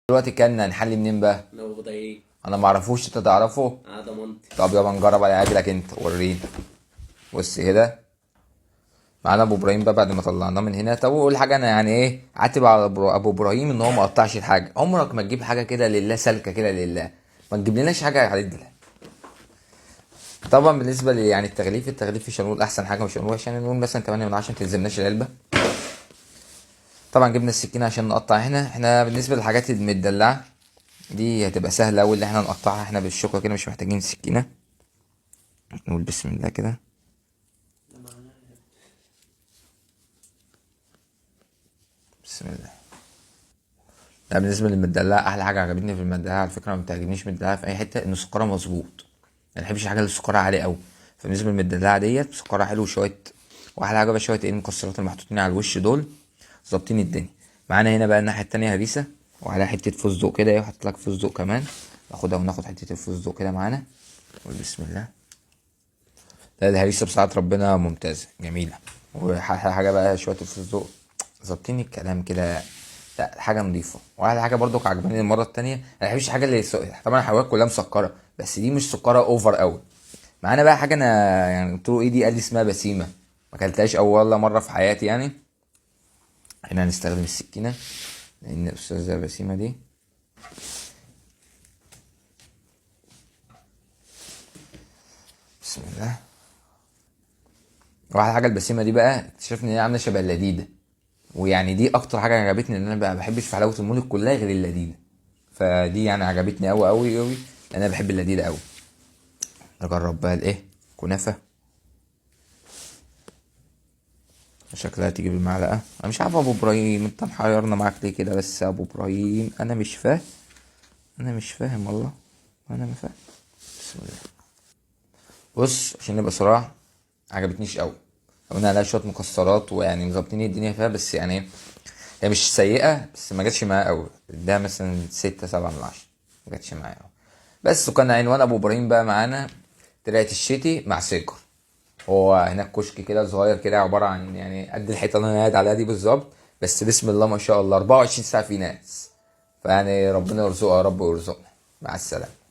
دلوقتي كلنا هنحلي منين بقى؟ انا ابو ابراهيم. انا ما اعرفوش، انت تعرفه؟ انا ضمنتي. طب يلا نجرب على عجلك انت، وريني. بص كده معانا ابو ابراهيم بقى بعد ما طلعناه من هنا. طب اقول حاجة، انا يعني ايه عاتب على ابو ابراهيم ان هو ما قطعش الحاجة. عمرك ما تجيب حاجة كده لله، سالكة كده لله، ما تجيب لناش حاجة عدله. طبعا بالنسبة لي يعني التغليف مش هنقول احسن حاجة، مش هنقول وحش، يعني نقول مثلا 8 من 10، ما تلزمناش العلبة. طبعا جبنا السكينة عشان نقطع هنا. احنا بالنسبة للحاجات المدلعه دي هتبقى سهلة قوي اللي احنا نقطعها احنا بالشوكة كده، مش محتاجين سكينة. نقول بسم الله كده. بسم الله. لا بالنسبة للمدلعه احلى حاجة عجبتني في المدلعه على فكرة، ما بتعجبنيش مدلعه في اي حتة، ان سكرها مظبوط. ما بحبش الحاجة اللي سكرها عالي قوي، فبالنسبه للمدلعه ديت سكرها حلو شوية. واحلى حاجة بقى شوية ايه المكسرات المحطوطين على الوش دول، ظابطين الدنيا. معانا هنا بقى الناحية التانية هريسه وعليها حتة فستق كده، ايه حاطط لك فستق كمان، ناخدها وناخد حتة الفستق كده معانا. قول بسم الله. لا الهريسه بصراحة ربنا ممتازة جميلة. واحلى حاجة بقى شوية الفستق ظابطين الكلام كده، لا حاجة نظيفة. واحلى حاجة برضو عجباني المرة التانية، انا ما بحبش الحاجة اللي طبعا الحلويات كلها مسكره، بس دي مش سكره over قوي. معانا بقى حاجة انا يعني قلت له ايه دي، قال لي اسمها بسيمه، ما اكلتهاش اول مرة في حياتي يعني. هنا هنستخدم السكينة لان الاستاذة بسيمه دي بسم الله. واحلى حاجة البسيمه دي بقى اكتشفنا ان هي عامله شبه اللذيذة، ويعني دي اكتر حاجة عجبتني، ان انا بقى ما بحبش في حلاوة المولد كلها غير اللذيذة، فدي يعني عجبتني قوي قوي قوي، لان انا بحب اللذيذة قوي. نجرب بقى الايه كنافه، شكلها تيجي بالمعلقه. انا مش عارف ابو ابراهيم انت محيرنا معاك ليه كده، بس يا ابو ابراهيم انا مش فاهم، انا مش فاهم والله، انا ما فاهم. بسم الله. بص عشان نبقى صراحة عجبتنيش قوي، قلنا عليها شوية مكسرات ويعني مظبطين الدنيا فيها، بس يعني هي مش سيئه، بس ما جاتش معايا قوي. ده مثلا 6 7 من 10، ما جاتش معايا قوي. بس وكان عنوان ابو ابراهيم بقى معانا طلعت الشتي مع سكر. هو هناك كشك كده صغير كده، عبارة عن يعني قد الحيطة اللي انا قاعد عليها دي بالظبط، بس بسم الله ما شاء الله 24 ساعة في ناس. فيعني ربنا يرزقها يا رب ويرزقنا. مع السلامة.